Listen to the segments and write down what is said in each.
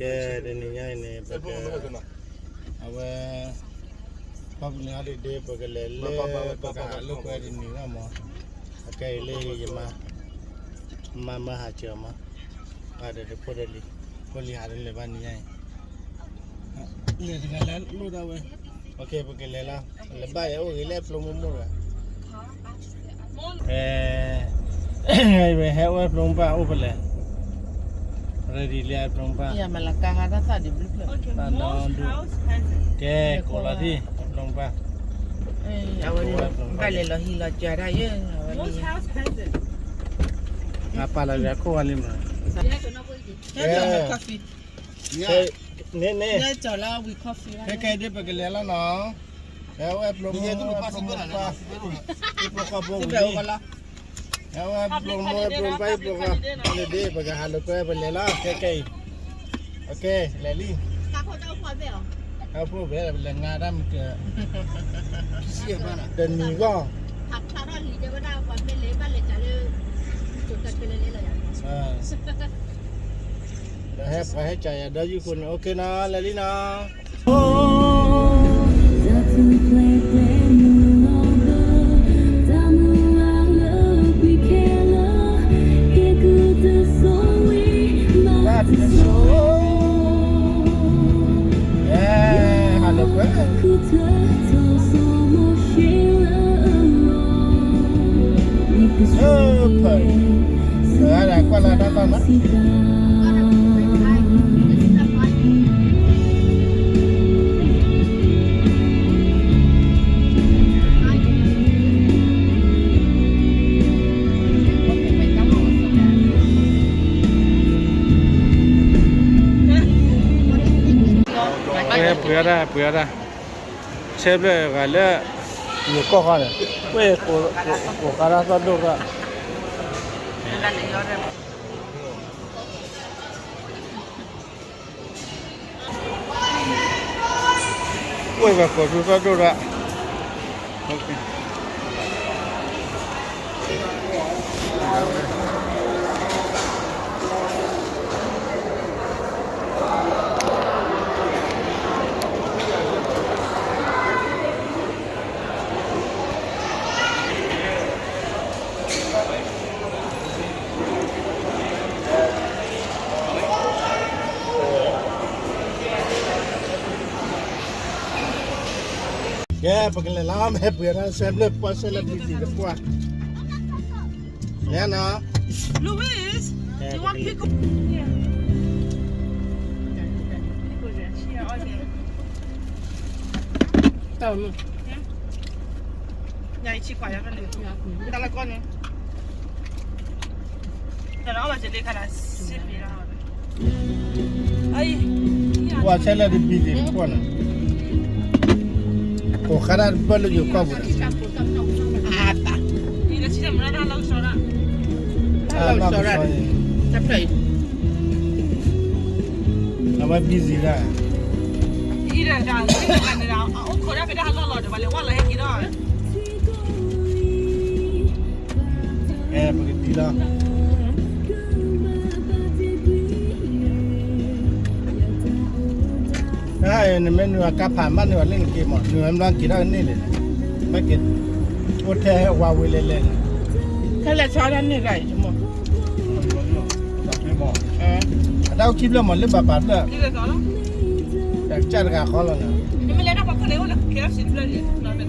ကဲ, တနံၤညါအံၤန့ၣ် ပက, အဝဲ, public holiday ပကလဲၤလၢ ပကဟးလိာ်ကွဲတနံၤလီၤမး, အခဲအံၤလၢယမါ, မါမၢဟးစၢၤမး, ဒီးဖိဒီးလံၤ, ဖိလံၤဟးတလဲၤဘၣ်နံၤညါအံၤ, လဲၤတဂၤလၢလိၣ်ဒၣ်ဝဲ, ပကလဲၤလီၤ, လဲၤဘၣ်ယအိၣ်ဂ့ၤလၢပျိမိၢ်မိၢ်ဒီး ဟဲအိၣ်ဖျိမိၢ်ပၢ်အိၣ်ဖဲလဲၣ်, ready လၢအဖျိမိၢ်ပၢ်, ကဲကိးလီၤဒံး ဖျိမိၢ်ပၢ်, ဘၣ်လဲၤလီၤဟံးလီၤစှၤတၢ်ယဲ, အပာ်လီၤယၤခိၣ်ဝဲလံမး, န့ၣ်န့ၣ်, ခဲကဲဒ်ပကလဲၤလီၤနီၤ, ဟဲအိၣ်ဖျိမိၢ်, ဖျိမိၢ်ပၢ်, ဖျိမိၢ်ပၢ်, ဖျိမိၢ်ပၢ်, ဖျိမိၢ်ပၢ်, ဖျိမိၢ်ပၢ်, ဖျိမိၢ်ပၢ်, ပကဟးလိာ်ကွဲပလဲၤလီၤ ခဲကဲအံၤ, လဲၤလံ, အဖိဖဲလဲၤငါတၢ်မုၢ်က, တနံၤဂီၢ်, ဒီးဟဲပှၤဟဲကၢ်ယၤဒီးယုၢ်ဃိန့ၣ် OK နီၤ, လဲၤလံနီၤ. ပှ့ၤအီၣ်တၢ်, ပှ့ၤအီၣ်တၢ်, ဆဲဖျၢၣ်ဂၤလၢ ယိၤကီၢ်ဃီန့ၣ်, ဝဲကိးဃာ်တၢ်သီၣ်ဒိၣ်ရၣ် ဝဲဘၣ်ကိးထူသီၣ်ဒိၣ်ရၣ်, ကဲ ပကလဲၤလီၤ မ့ၢ်ပှ့ၤတၢ်ဆဲဘျၢၣ်ပှၢ်ဆဲလၢ busy တပှၢ်, လဲၤနီၤ, Louis, you want pickle? Yeah. ပှၢ်ဆဲလၢတဘံၣ်သ့ၣ်တကွၢ်န့ၣ်, ကိးဃာ်တၢ်တဘၢၣ်လၢယိၤကီၢ်ပူၤန့ၣ်, အဝဲ busy ဒၣ် ပကဒံလီၤ, နမ့ၢ်နုာ်အကါဖးမး နုာ်အလ့ၣ်နက့ၤမး နုာ်မ့ၢ်က့ၤထီၣ်န့ၢ်လံ, မ့ၢ်က့ၤ, အိၣ်ထဲဝါဝ့ၤလဲၤလဲၤန့ၣ်, ခဲလၢာ်ဆီဒၣ်န့ၢ်တၢ်အံၤမး, အတၢ်အိၣ်ခံဖျၢၣ်မး လၢဘၣ်ပာ်ဖျၢၣ်, တၢ်ကစၢ်တဂၤဃီလီၤန့ၣ်,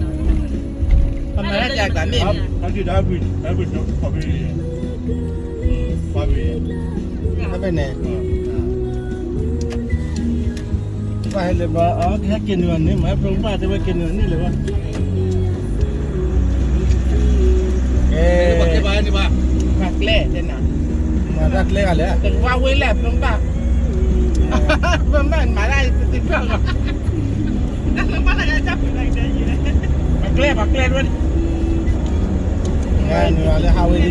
ပမၤတၢ်ကမ့ၢ် ဖဲန့ၣ်, ပှၤဟဲလၢဘၣ် အကဟဲက့ၤနုာ်အန့ၣ်မး ပှၤဘၣ်တဲဝဲက့ၤနုာ်အန့ၣ်လၢၤဘၣ်, ပှၤကျဲတဲနၤ, မၤတၢ်ကျဲဂၤလဲၣ်, ဝါဝ့ၤလဲၣ် ပှၤဘၣ်, ပှၤဘၣ်မၤတၢ်တသ့ၣ်ဘၣ်လီၤ, ပှၤကျဲ ပှၤကျဲတဝဲ, နုာ်လၢဟးဝ့ၤ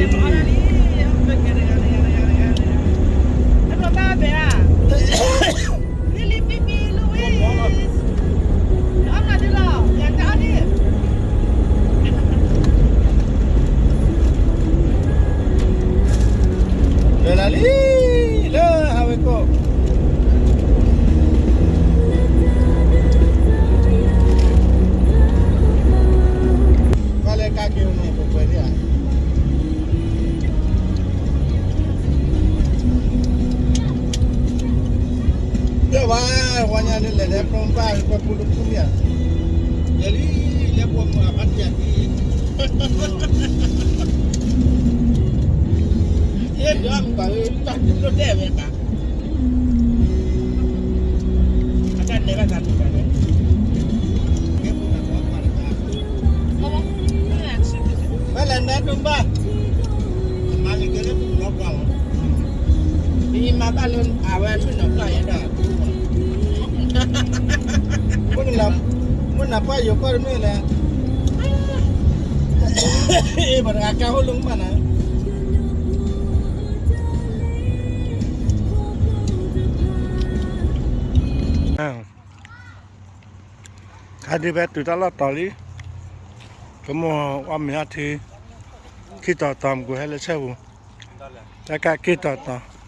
လံ လၢလၢလံ လၢဟးဝ့ၤကိး, တဲဘၣ်, ဝါညါလၢလဲၤဒဲး ပျိဘၣ် ပှၤပူၤတပူၤမ့ၢ်ဧါ, လဲၤလံ, လဲၤပိာ်မုၣ်အဘၣ်တံၢ်, ယဲဒၣ်မုၣ်ဘၣ်, တၢ်ဒုးလိာ်တဲဝဲဘၣ်, အတၢ်နဲၣ်ဘၣ်သးဒုးဘၣ်, ဖဲလဲၤနဲၣ်ပျိဘၣ်, မၤလၢကဲလၢပျိဘၣ်, မ့ၢ်မၤဘၣ်လၢအဝဲအလုၢ်နီၢ်ပျီၢ်ယဲဒၣ်, မ့ၢ်နပှၢ်ယိၤကီၢ်တမ့ၢ်လဲၣ်, အ့ၣ် ပှၤတဂၤကါအိၣ်လၢမုၢ်ဘၣ်နၤ, ခါဒုးဖဲတုၤတၢ်လီၢ်တီၤလံ, ကမိၢ်အီၣ်မ့ၤအီထံ, ခံတီၤတီၤမ့ၢ်ကဟဲလၢဆဲပူၤ, တၢ်ကးက့ၤတီၤတီၤ,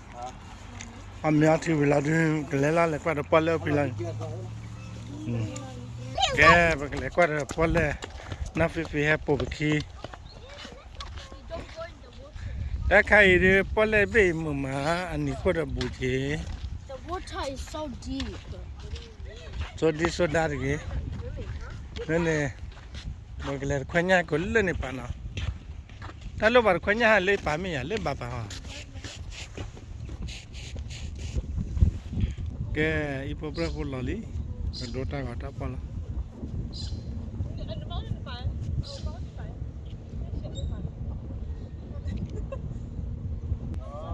အီၣ်မ့ၤအီထံဝံၤလီၤဒုး ကလဲၤလီၤလဲၤကွၢ်ဒီးပီၣ်လဲၣ်အိၣ်ဖဲလီၤ, ကဲ ပကလဲၤကွၢ်ဒီးပီၣ်လဲၣ်, နီၢ်ဖံဖံဟဲပိာ်ပခံ တၢ်ခါအံၤဒုး ပီၣ်လဲၣ်ဘ့ၣ်အံၤမုာ်မး အနံၤခိၣ်ဒီးဘူးက့ၤ, စိဒံစိဒါတဂ့ၤ, လၢန့ၣ်, ပကလဲၤတခွဲညၣ်ကိးလၢန့ၣ်ပာ်နီၤ, တၢ်လိၣ်ဘၣ်တခွဲညၣ်ဟးလၢပာ်မ့ၢ်ယၤလၢဘၣ်ပာ်ဟီ, ကဲ, အံၤဖိပြၢဖိလီၤလံ, ပဒိတၢ်ဂီၤတၢ်ပီၣ်လီၤ.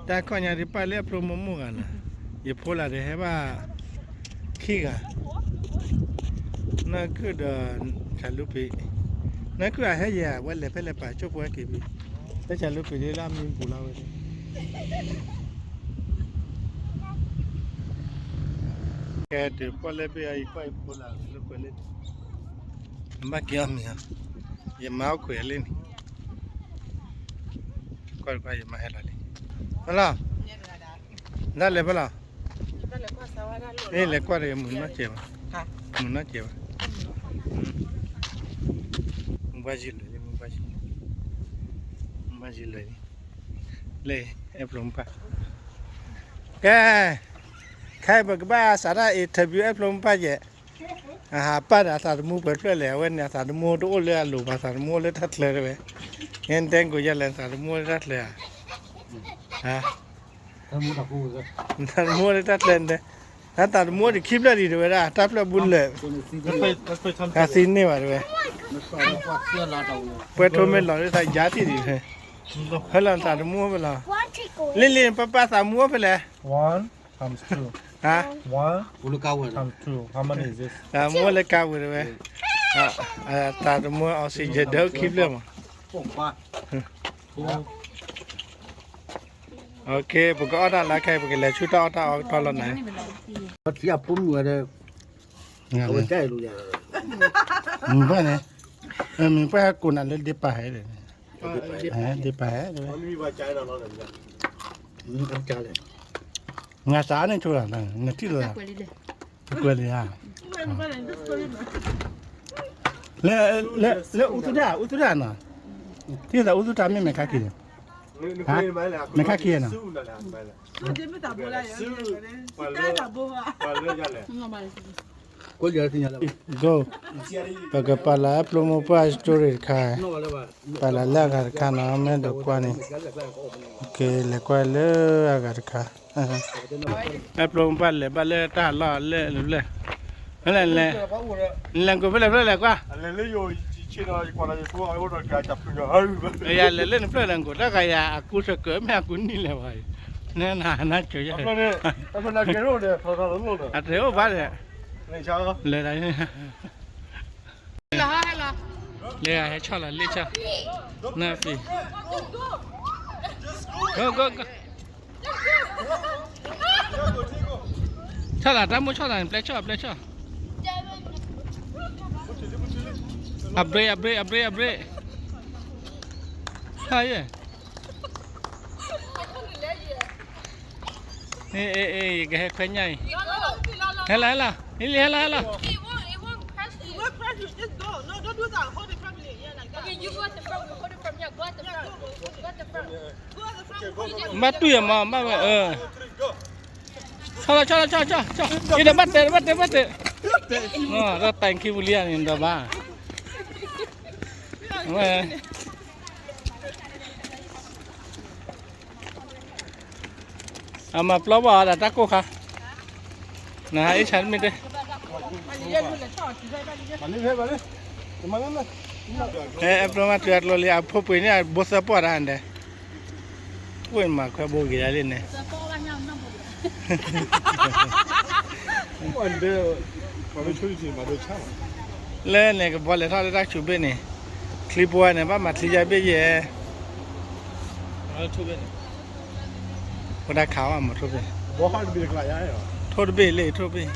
တၢ်ခီၣ်ညါဒ်ပၢ်လၢအဖျိမိၢ်မိၢ်ဂၤနီၤ, ယဖိလၢဒဲးဟဲဘၣ်ခံဂၤ, နီၢ်ကုၢ်ဒီး ဆၣ်လူပံၤ, နီၢ်ကုၢ်အဟဲယဲၢ် အဝဲလဲၤဖဲလဲၣ်ပာ်ကၠိဖိဟဲက့ၤဖံ, ဖဲဆၣ်လူပံၤဒ်လၢအမံပူၤလီၤဝဲ, ကဲတုၤပီၣ်လဲၣ်ဘ့ၣ်အံၤ ကွၢ်အံၤဖိလၢလၢကွဲးလၢ, နဘၣ်က့ၤအီၣ်မ့ၤဧါ, ယမါအိၣ်ခွဲးလၢန့ၣ်, ကွၢ်ကွၢ်ယမါဟဲလီၤလံ, ဖဲလီၤ, ဒၣ်လဲာ်ဖဲလီၤ, အ့ၣ် လဲၤကွၢ်တဂ့ၤ မုၢ်နီၢ်ကဲးဘၣ်, မုၢ်နီၢ်ကဲးဘၣ်, မုၢ်ဘၣ်ယံၤလၢာ်လံ, မုၢ်ဘၣ်ယံၤလၢာ်လံ, မုၢ်ဘၣ်ယံၤလၢာ်လံ, လၢအဲၣ်ဖျိမုၢ်ဘၣ်, ကဲ, ခဲအံၤပကဘၣ်စးထီၣ် interview အဲၣ်ဖျိမုၢ်ဘၣ်ယဲၢ်, အဟးပာ်ဒီးအသးသမူပှဲၤဖျၢၣ်လဲၣ်, အဝဲန့ၣ်အသးသမူတအိၣ်လၢအလိၤဘၣ်, သးသမူအိၣ်လၢတၢ်ချၢတဝဲ, ယဲတဲကိးယဲၢ်လဲၣ် သးသမူအိၣ်လၢတၢ်ချၢဧါ, သးသမူအိၣ်လၢတၢ်ချၢန့ၣ်, သးသမူအိၣ်တခံဖျၢၣ်ဒံးတဝဲဒၣ်, တၢ်ဖျၢၣ်ဘူးလၢာ်, သးသံန့ၢ်ဘၣ်တဝဲ, ပှဲၤထိမ့ၢ်လီၤလၢသးယါထံၣ်ဒံး, ဟဲလီၤသးသမူအိၣ်ဖဲလဲၣ်, လံလံ ပၢ်ပၢ်သးသမူအိၣ်ဖဲလဲၣ်, One times two. One, one times two. How many is this? သးသမူလၢကါဝဲတဝဲ, သးသမူ oxygen ဒၢခံဖျၢၣ်မး, ပကအီၣ်တၢ်လၢခဲအံၤ ပကလဲၤဆူတၢ်အီၣ်တၢ်အီကတီၢ်လီၤနၤ, မုၢ်ဘၣ်န့ၣ်, မုၢ်ဘၣ်ဟဲကိးနၤလၢဒ့ပာ်ဟဲ, ဒ့ပာ်ဟဲ, နၤစးန့ၣ်ဆိလီၤ, နထံၣ်လီၤ, ကွဲးလံဧါ, လၢအူသူတၢ်, အူသူတၢ်နီၤ, ထံၣ်သးအူသူတၢ်မ့ၢ်မဲာ်ခါက့ၤန့ၣ်, မဲာ်ခါက့ၤနီၤ, ပကပာ်လၢ Flow Mobile story တခါ, ပာ်လၢလၢအဂၤတခါနီၤ, မ့ၢ်ဒိးကွၢ်န့ၣ်, ကလဲၤကွၢ်လၢအဂၤတခါ, အဲၣ်ဖျိမုၢ်ဘၣ်လဲၤဘၣ်လၢတၢ်ဟးလီၢ်လၢနဖျၢၣ်, လဲၤကိးဖဲလဲၣ်ဖျၢၣ်လဲၤကွၢ်, ယၤလဲၤလၢနဖျၢၣ်လဲၤကိး တၢ်ဂၤယၤအကူစၢၤကၢး မ့ၢ်အကူနံၣ်လဲၣ်ဘၣ်, နနၤနၤကၢၤယၤ, အတအိၣ်ဘၣ်ဒီး, လဲၤဒၣ် လဲၤဟဲဆီၣ်လီၤလ့ၣ်ဆီၣ်, နၢ်ဖံး, ဆီၣ်လီၤတၢ်မိၣ်ဆီၣ်လီၤန့ၣ် ပျဲဆီၣ် ပျဲဆီၣ်, အ brake အ brake အ brake အ brake, ဟါယဲၢ် အ့ အ့ အ့ ယကဟဲခွဲညၣ်အံၤ, ဟဲလီၤ ဟဲလီၤ လံလံ ဟဲလီၤ ဟဲလီၤ, Okay, you go at the front, we hold it from here, go at the front, go at the front. ဘၣ်တူၢ်ယၤမး ဘၣ်ဝဲ အၢ ဆီလီၤ ဆီလီၤ ဆီ ဆီ ဆီ အံၤဒီးဘၣ်တဲ ဘၣ်တဲ ဘၣ်တဲ ဒီးတၢ်ခံပူၤလံဧါန့ၣ်ဒီးဘၣ် ဝဲ အမၤပျီဘၣ်အီၤဒီးတၢ်ကိၢ်ခါ နဟးအ့ၣ်ဆါတမ့ၢ်တဲ ဟဲ အပျီမၤတုၤအကျိၤလံ အဖိပှ့ၤန့ၣ် အဘိသၢပီၢ်တၢ်ဒဲး ဝ့ၢ်မၤခွဲဘိဂ့ၤဒၣ်လံန့ၣ် လၢန့ၣ်ကဘီလဲၤထီၣ်လၢတၢ်ဆူးဘ့ၣ်န့ၣ် ချံပှၤန့ၣ် ဘၣ်မၤချံယါဘ့ၣ်ယဲ ဝဲဒၣ်ခးအီၣ်မၤထိၣ်ဘ့ၣ် ထိၣ်တဘ့ၣ်လၢထိၣ်ဘ့ၣ်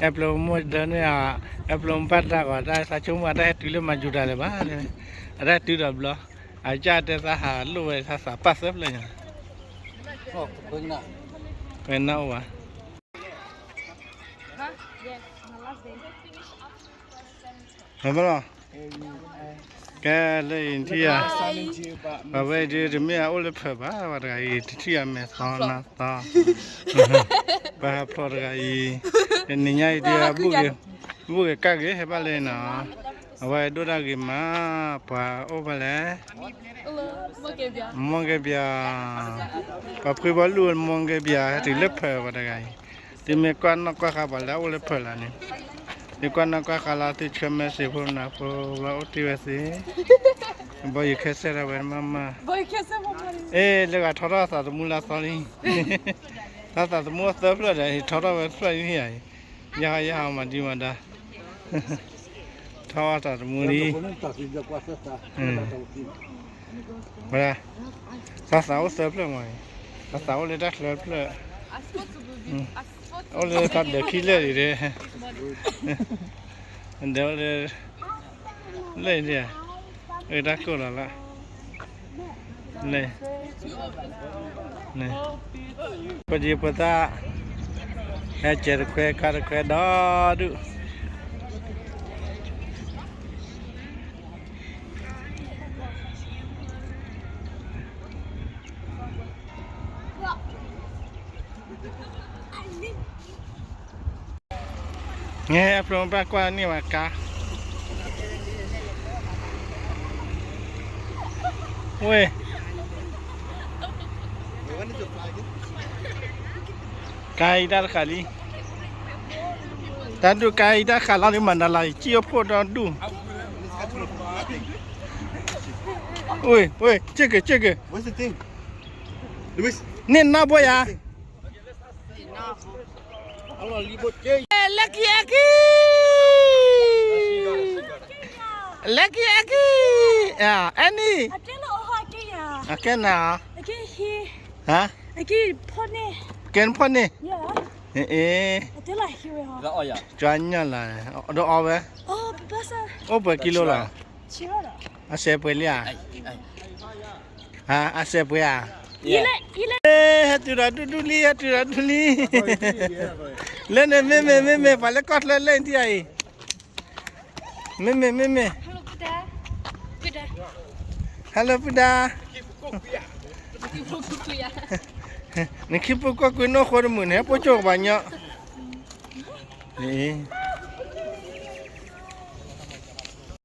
အဲပျိမုၣ်ဒၢန့ၣ် အဲပျိမုၣ်ဘၣ်တၢ်ဂီၤ တၢ်သးဆိကမိၣ် အတၢ်ဟဲတုၤလၢမၤယူၤတၢ်လၢၤဘၣ် အတၢ်ဟဲတုၤဒီးဘျီ အကၢ်တဲသးဟးလိၣ်ဝဲသးသးပာ်သၢဖျၢၣ်ညါ ဝဲနၢ်အိၣ်ဘၣ် ဘၣ်လီၤ ကဲလၢအံၤထံၣ်ယၤ ပှၤဝဲဒၣ်တမ့ၢ်အအိၣ်လၢဖၢးဘၣ် ပှၤတဂၤအံၤ တထံၣ်ယၤမဲာ်သီနါသီ ပှၤဟးဖျိးတဂၤအံၤ တနံၤညါအံၤဒ် ဘူၣ်ဂ့ၤကၣ်ဂ့ၤ ဟဲဘၣ်လၢနီၤ အဝဲဒိၣ်တၢ်ဂ့ၤမး ပှၤအိၣ်ဘၣ်လဲၣ် မီၢ်ကဲဘျီ ပှၤဖှံဘီလူၢ်မီၢ်ကဲဘျီ ဟဲတုၤလၢဖၢးပှၤတဂၤအံၤ သုမ့ၢ်ကွၢ်နီၣ်ကွၢ်ဃါပှၤလၢအအိၣ်လၢဖၢးလၢ်န့ၣ် သုကွၢ်နီၣ်ကွၢ်ဃါလၢသုဆှၢ message ဖိနၤဖိ ဘၣ်အိၣ်တ့ၢ်ဝဲသ့ ဘီယူၤခဲစဲၣ်ဒၣ်ဝဲမးမး အ့ လၢဂၤထီထီၣ်သးသမူလၢသီလံ တၢ်သးသမူအသၢဖျၢၣ်ဒီး ဟ့ၣ်ထီထီၣ်ဝဲတဖျၢၣ်လံဧါ ယဟါယဟါမၤဒံးမၤဒါ ထီထီၣ်သးသမူလံ ဝဲဒၣ် သးသးအိၣ်သၢဖျၢၣ်မး သးသးအိၣ်လၢတၢ်ချၢတဖျၢၣ် အိၣ်လၢသးဒၢးခံလၢာ်ဒံး ဒၢးအိၣ်လၢ လၢာ်ဒံး အတၢ်ကိၢ်လီၤလၢ လၢာ် ပဒံဖိသၣ် ဟဲစဲးတခွဲကါတခွဲဒီဒူၣ် ဟဲအဖျိဘၣ်ကွၢ်န့ၢ်ဝဲကါ ဝ့ၢ် ကါအံၤတၢ်တဃာ်လံ တၢ်ဒူၣ်ကါအံၤတၢ်ဃာ်လီၤလံ မၤနၤလၢ်အံၤ ကံၣ်အိၣ်ဖှိၣ်ဒီဒူၣ် ဝ့ၢ် ဝ့ၢ် က့ၢ်က့ၤ က့ၢ်က့ၤ န့ၢ်နီၢ်ဘိယၤ လၢခံအခံ လၢခံအခံ အဲနံၣ် အကဲနၤ ဟါ ကဲနဖီၣ်န့ၢ် ကဲနဖီၣ်န့ၢ် အ့ ကၠွညၣ်လၢ ဒီးအီဝဲ အိၣ်ပှဲၤကံလိလီၤ အစဲးပှဲၤလံဧါ ဟါ အစဲးပှဲၤဧါ ဟဲတုၤဒီးဒူၣ်ဒူၣ်လံ ဟဲတုၤဒီးဒူၣ်လံ လၢန့ၣ်မ့မ့ၢ် မ့မ့ၢ် ပှၤလၢကီၢ်ချၢလၢနထံၣ်အံၤ မ့မ့ၢ် မ့မ့ၢ် hello ပုၢ်ဒါ နခံပူၤကွၢ်ကွံာ်နီၢ်ဃိတမုာ်န့ၣ် ပိကၠိၣ်ကဘၣ်ညီ အ့